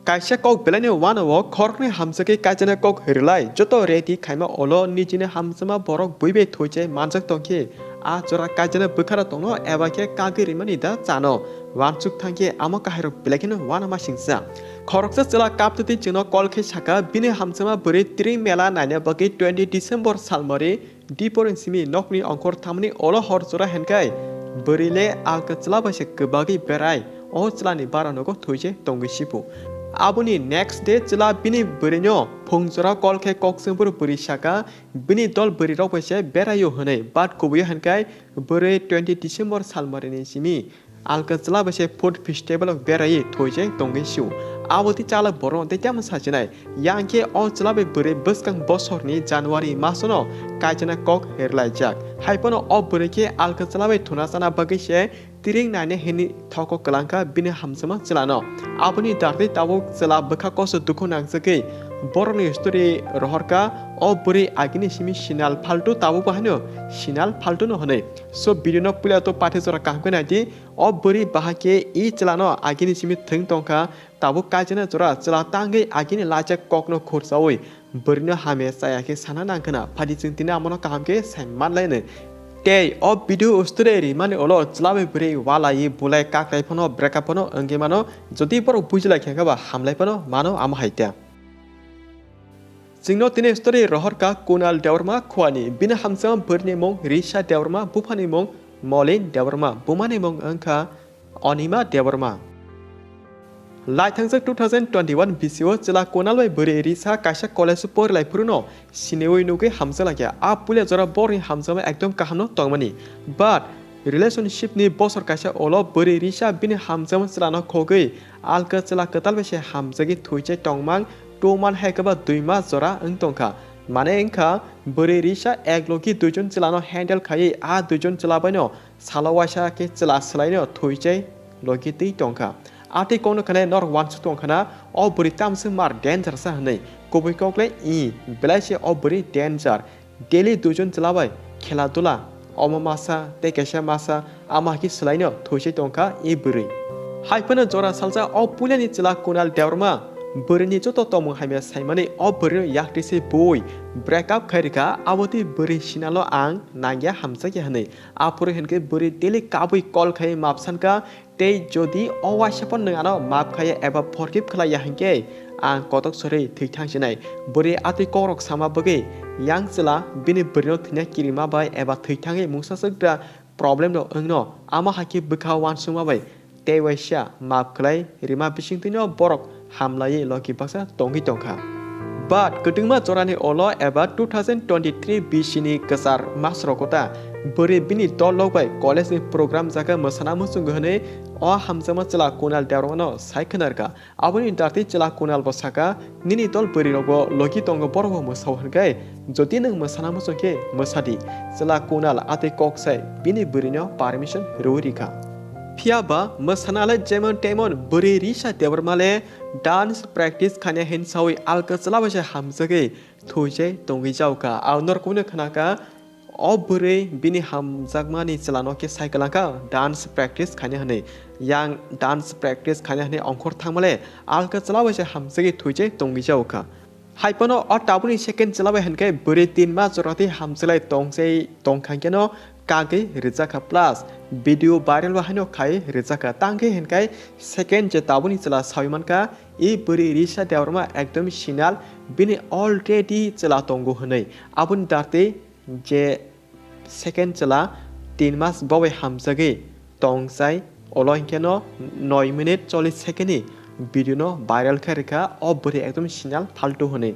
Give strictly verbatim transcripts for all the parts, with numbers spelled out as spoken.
Kaisa kok belaino uanao khoroknwi hamjakhe kaijana kok rwlai joto ready khaima ulo nijini hamjakma borok buibai thoichai manjak tongkhe, a jora kaijana bwkhara tongno eba khe kagwi rimani da chano. Uansuk thangkhe amo kahairok belai kheno uanamasingcha. Khoroksa chwla kaptwi chwngno call khe sakha, bini hamjakma bwrwi tring mela naina bagwi twenty December salmari Diporni simi nokni ongkhor thamani ulo hor jora henkai bwrwi le alka chwla bai se kwbagwi berai, o chwlani bara nogo thoichai tongwi sipu. Aboni next day chwla bini bwrwino phung jora call khe kok chwngphuru bwrwi sakha, bini dol bwrwi rok bai se beraio hwnwi, but kubuio henkai bwrwi twenty December salmarini simi alka chwla bai se food festival o beraiwi thoichai tongwi sio. Abo tei chalak borok tei tamo sachinai. Yang khe o chwla bai bwrwi bwskang bosorni January masono kaijana kok rwlaijak. Hai phano o bwrwi khe alka chwla bai thuna chana bagwi se tring naina hini thoko kwlangkha bini hamjakma chwlano. Aboni dartwi tabuk chwla bwkha koso dukhu nangjagwi borokni story rohorkha, o bwrwi agini simi sinal phaltu tabukbo haino sinal phaltuno hwnwi. So video no puila to pathi jora kaham khe naidi. O bwrwi bahai khe i chwlano agini simi thwng tongkha, tabuk kaijana jora chwla tangwi agini laijak kokno khurchaui bwrwino hamya chaya khe sana nangkhwna, phadi chwng tini amono kaham khe sai manlainai. Tei o video story rimani ulo chwla bai bwrwi walai bulai kaklai phano breakup phano wngwi mano, jodi borok bujilai khe ba hamlai phano mano amo hai ta. Chwngno tini story rohorkha Kunal Debbarma khuani, bini hamjakma bwrwini mung Risha Debbarma, buphani mung Molin Debbarma, bumani mung wngkha Anima Debbarma. Laithangjak two thousand twenty-one bisio chwla Kunal bai bwrwi Risha kaisa college o porilai phuruno siniwi nugwi hamjaklakya. A puila jora borokni hamjakma ekdom kahamno tongmani. But relationship ni bosor kaisa ulo bwrwi Risha bini hamjakma chwlano khogwi alka chwla kwtal bai se hamjagwi thoichai tongmang two month hai khe ba dui mas jora wng tongkha. Mane wngkha bwrwi Risha ek logi duijon chwlano handle khaiwi a duijon chwla baino salo waisa khe chwla swlaino thoichai logi twi tongkha. A twi kokno khwnai norok uansuk tongkha na o bwrwi tamswk mar danger sa hwnwi. Kubui kok le i belai se o bwrwi danger. Daily duijon chwla bai khela dula, omo masa tei kaisa masa, ama hai khe swlaino thoichai tongkha i bwrwi. Hai phano jora salsa o puilani chwla Kunal Debbarma bwrwini joto tongmung hamya saimani o bwrwino yaktwi se bui break up khai rwkha, abo twi bwrwi sinalo ang nangya hamjakya hwnwi. Aphuru hinkhe bwrwi daily kabui call khai map sankha, tei jodi o waisa phano nwng ano map khaiya eba forgive khlaiya hinkhe ang kotok sorwi thwithang sinai. Bwrwi atwi kokrok sama bagwi yang chwla bini bwrwino thwina kirima bai eba thwithangwi mungsa swkra problem rok wngno, ama hai khe bwkha uansukma bai tei waisa map khlai rima bisingtwino borok hamlaiwi logi baksa tongwi tongkha. But kwtwngma jorani ulo eba two thousand twenty-three B C ni kwchar masrogo ta bwrwi bini dol rok bai college ni program jaga mwsana muchungo hwnwi o hamjakma chwla Kunal Debbarmano sai khwnarkha. Aboni datwi chwla Kunal bo sakha, "Nini dol bwrwi rokbo logi tongo, borokbo mwsao hwnkhe, jodi nwng mwsana muchung khe mwsa di." Chwla Kunal atwi kok sai bini bwrwino permission rwui rikha. Phiya ba mwsana le jemon temon bwrwi Risha Debbarma le dance practice khaina hin saui alka chwla bai se hamjagwi thujai tongwi jaukha. Ang norokno khwnakha, o bwrwi bini hamjakmani chwlano khe sai kwlangkha dance practice khaina hwnwi. Yang dance practice khaina hwnwi ongkhor thangmale alka chwla bai se hamjagwi thujai tongwi jaukha. Hai phano o tabukni second chwla bai hinkhe bwrwi tin mas jora twi hamjaklai tongchai tongkha hinkhe no kagwi rwjakha plus video viral bo haino khai rwjakha. Tangkhe hinkhe second je tabukni chwla saui mankha, i bwrwi Risha Debbarma ekdom sinal, bini already chwla tongo hwnwi. Aboni datwi je second chwla tin mas bo bai hamjagwi tongchai, olo hinkhe no noi minute chollish second ni video no viral khai rwkha, o bwrwi ekdom sinal phaltu hwnwi.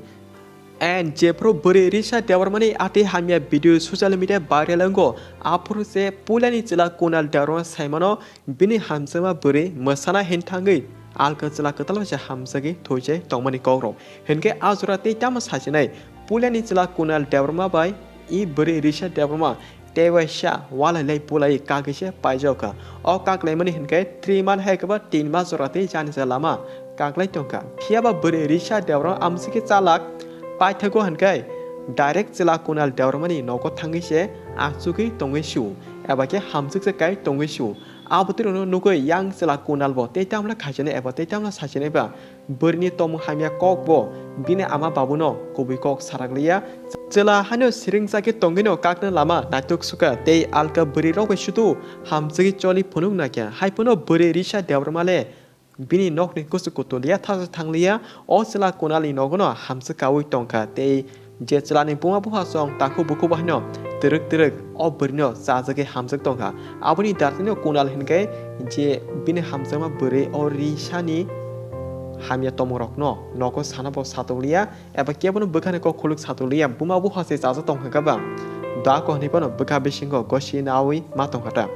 And jephru bwrwi Risha Debbarmani atwi hamya video social media viral wngo, aphuru se puilani chwla Kunal Debbarma saimano bini hamjakma bwrwi mwsana hin thangwi alka chwla kwtal bai se hamjagwi thujai tongmani kokrok. Hinkhe a jora tei tamo sachinai, puilani chwla Kunal Debbarma bai i bwrwi Risha Debbarma tei waisa walai lai pulai kagwi se paijak kha. O kaklaimani hinkhe three month hai khe ba tin mas jora tei jani ja lama kaklai tongkha. Phiya ba bwrwi Risha Debbarma amsiki chalak paithago hinkhe direct chwla Kunal Debbarmani nogo thangwi se achugwi tongwi sio, eba khe hamjwk se kai tongwi sio. Abo twi rokno nugwi yang chwla Kunal bo tei tamla khaichini eba tei tamla sachini ba bwrwini tongmung hamya kok bo bini ama babuno kubui kok sarakliya. Chwla haino siringjagwi tongwino kakna lama naituk sukha tei alka bwrwi rok bai sudu hamjagwi choli phunuk nakya. Hai phano bwrwi Risa Debbarma le bini nokni kuchuk kutuliya, thasa thangliya, o chwla Kunalni nogono hamjak kaui tongkha tei je chwlani buma bupha song takhuk bukhuk bahaino twrwk twrwk o bwrwino chajagwi hamjak tongkha. Aboni dartino Kunal hinkhe je bini hamjakma bwrwi o Risani hamya tongmungrokno nogo sana bo satokliya eba kebono bwkhani kok khuluk satokliya, buma bupha se chajak tongkha khe ba dako hinwi phano bwkha bisingo gosi naui ma tongkha ta.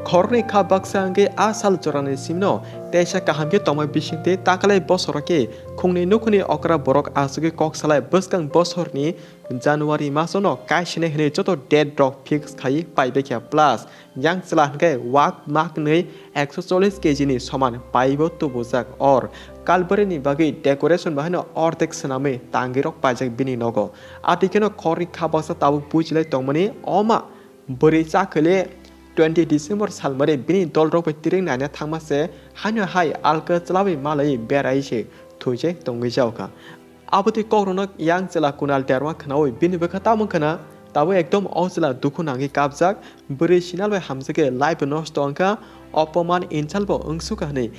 Khoroknwi kha baksa wngwi a sal jorani simno teisa kaham khe tongma bisingtwi takalai bosoro khe khungnwi nukhungni okra borok achugwi kok salai bwskang bosorni January masono kaisinai hinwi joto date rok fix khai paibaikha plus yang chwla hinkhe wak maknwi ekso chollish kg ni soman paibo tubujak or kalbwrwini bagwi decoration bahaino ordek swnamwi tangwirok paijak bini nogo. Atikheno khoroknwi kha baksa tabuk bujilai tongmani oma bwrwi chakhwle twenty December salmari bini dolrok bai tiring naina thangma se haino hai alka chwlawi malai berai se thwijak tongwi jaokha. Abotwi kokrokno yang chwla Kunal Debbarma khwnaui bini bwkha tamo khwna tabuk ekdom o chwla dukhu nangwi kapjak, bwrwi sinal bai hamjakhe life nosto wngkha, opoman insult bo wngsukha hinwi.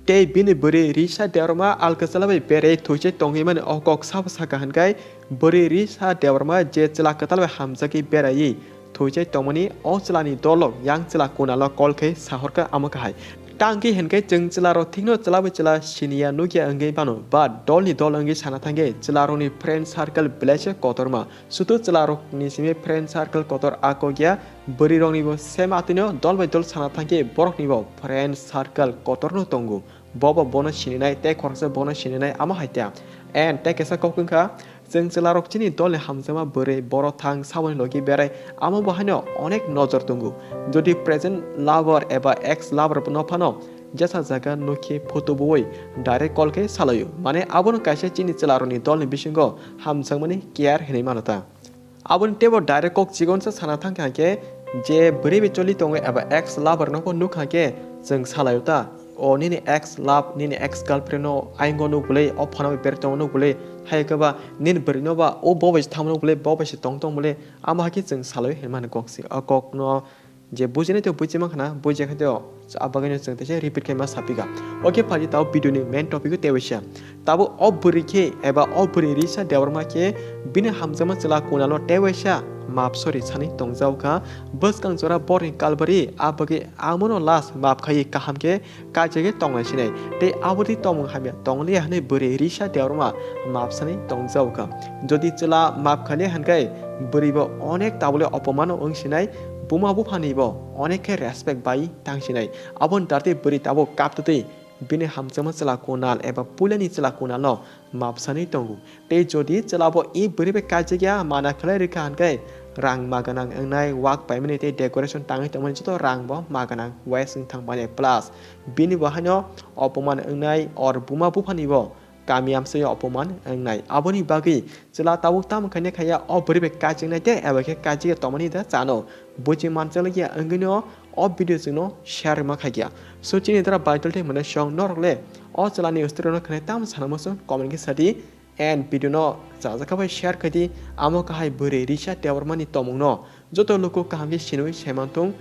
Tei bini bwrwi Risa Debbarma alka chwla bai berai thwijak tongwi mani o kok sabo sakha hinkhai bwrwi Risa Debbarma je chwla kwtal bai hamjakwi beraiwi thwijak tongmani o chwlani dolrok yang chwla Kunalno call khai sahorkha amo kahai. Tangkhe hinkhe chwng chwlarok thikno chwla bai chwla siniya nukya wngwi mano, but dolni dol wngwi sana thangkhe chwlarokni friend circle belai se kotorma. Sudu chwlarokni simi friend circle kotor a kok ya, bwrwiroknibo same atwino dol bai dol sana thangkhe boroknibo friend circle kotorno tongo. Bobo bono sininai tei khoroksa bono sininai amo hai ta. And tei kaisa kok wngkha, chwng chwlarok chini dolni hamjakma bwrwi borok thang saboni logi berai amo bo haino onek nojor tongo. Jodi present lover eba ex lover no phano jesa jaga nukhi photo bui direct call khe salaio. Mane abono kaisa chini chwlarokni dolni bisingo hamjakmani care hinwi mano ta. Aboni teibo direct kok chikonsa sana thangkha hinkhe je bwrwi bai choli tongo eba ex lover no bo nukha hinkhe chwng salaio ta, o nini ex love, nini ex girlfriend no ayungo nuk bwlai, o phano bai berwi tongo nuk bwlai, hai khe ba nini bwrwi no ba o bo bai se thangma nuk bwlai, bo bai se tong tong bwlai, amo hai khe chwng salaio hinmani kok se. O kok no je bujinai to buji mankha na, bujiya khe to abo bagwino chwng teisa repeat khe ma sapikha. Okay, phaidi tabuk video ni main topic o tei waisa. Tabuk o bwrwi khe eba o bwrwi Risa Debbarma khe bini hamjakma chwla Kunalno tei waisa map sorry sanwi tongjaokha. Bwskang jora borni kalbari a bagwi amono last map khaiwi kaham khe kaijagwi tongnai sinai. Tei abotwi tongmung hamya tongliya hinwi bwrwi Risa Debbarma map sanwi tongjaokha. Jodi chwla map khaliya hinkhe bwrwi bo onek tabule opomano wng sinai, buma buphani bo onek khe respect bai tang sinai. Aboni dartwi bwrwi tabuk kaptwtwi bini hamjakma chwla Kunal eba puilani chwla Kunalno map sanwi tongo. Tei jodi chwla bo i bwrwi bai kaijak ya mana khlai rwkha hinkhe rang ma gwnang wngnai, wak paimani tei decoration tangwi tongmani joto rang bo ma gwnang waste wng thangmani plus bini bo haino opoman wngnai or buma buphani bo kami amsai opoman wngnai. Aboni bagwi chwla tabuk tamo khaina khaiya o bwrwi bai kaijaknai tei eba khe kaijakya tongmani da chano. Buji manchaliya wngwino o video chwngno share ma khaikya. So chini dara vital tei mwnai song norok le o chwlani story no khnai tamo sana muchung comment khe sadi and video no chajakha bai share khaidi, amo kahai bwrwi Risa Debbarma ni tongmung no joto luku kaham khe sinwi saimanthung.